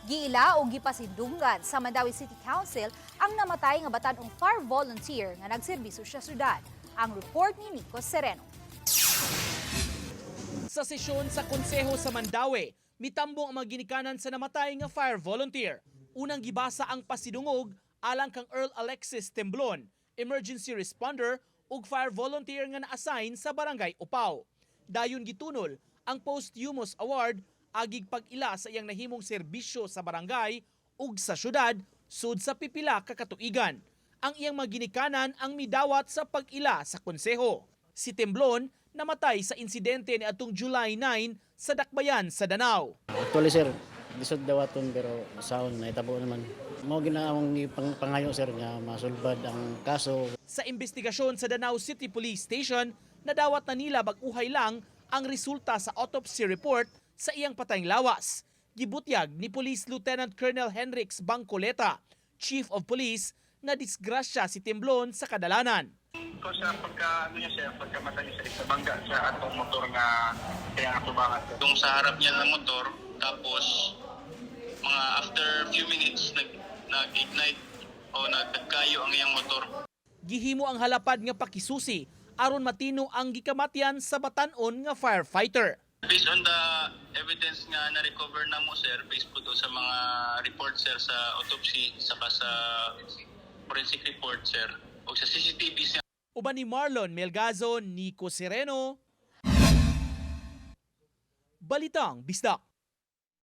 Giila o gipasindunggan sa Mandaue City Council ang namatay nga batan-ong fire volunteer nga nagserbisyo sa syudad. Ang report ni Nico Sereno. Sa sesyon sa Konseho sa Mandaue, mitambong ang mga ginikanan sa namatay nga fire volunteer. Unang gibasa ang pasidungog alang kang Earl Alexis Temblon, emergency responder ug fire volunteer nga na-assign sa Barangay Upaw. Dayon gitunol ang posthumous award agig pag-ila sa iyang nahimong serbisyo sa barangay ug sa syudad sud sa pipila ka katuigan. Ang iyang mga ginikanan ang midawat sa pag-ila sa konseho. Si Temblon namatay sa insidente ni atong July 9 sa Dakbayan sa Danao. Actually, sir, lisod dawaton pero saon nahitabo naman. Mao gina among pangayo, sir, nga masulbad ang kaso. Sa investigasyon sa Danao City Police Station, nadawat na nila bag-uhay lang ang resulta sa autopsy report sa iyang patayng lawas. Gibutyag ni Police Lieutenant Colonel Henrix Bangcoleta, Chief of Police, na disgrasya si Temblon sa kadalanan. Ko sa pagka ano niya, sir, pagkamatay niya sa bangga sa atong motor nga kaya atubangan, sir. Yung sa harap niya ng motor, tapos mga after few minutes nag-ignite o nagkayo ang iyang motor. Gihimo ang halapad nga pakisusi aron matino ang gikamatyan sa batan-on nga firefighter. Based on the evidence nga na-recover na mo, sir, based po do sa mga report, sir, sa autopsy saka sa forensic report, sir, o sa CCTV niya. Uban ni Marlon Melgazo, Nico Sereno. Balitang Bisdak.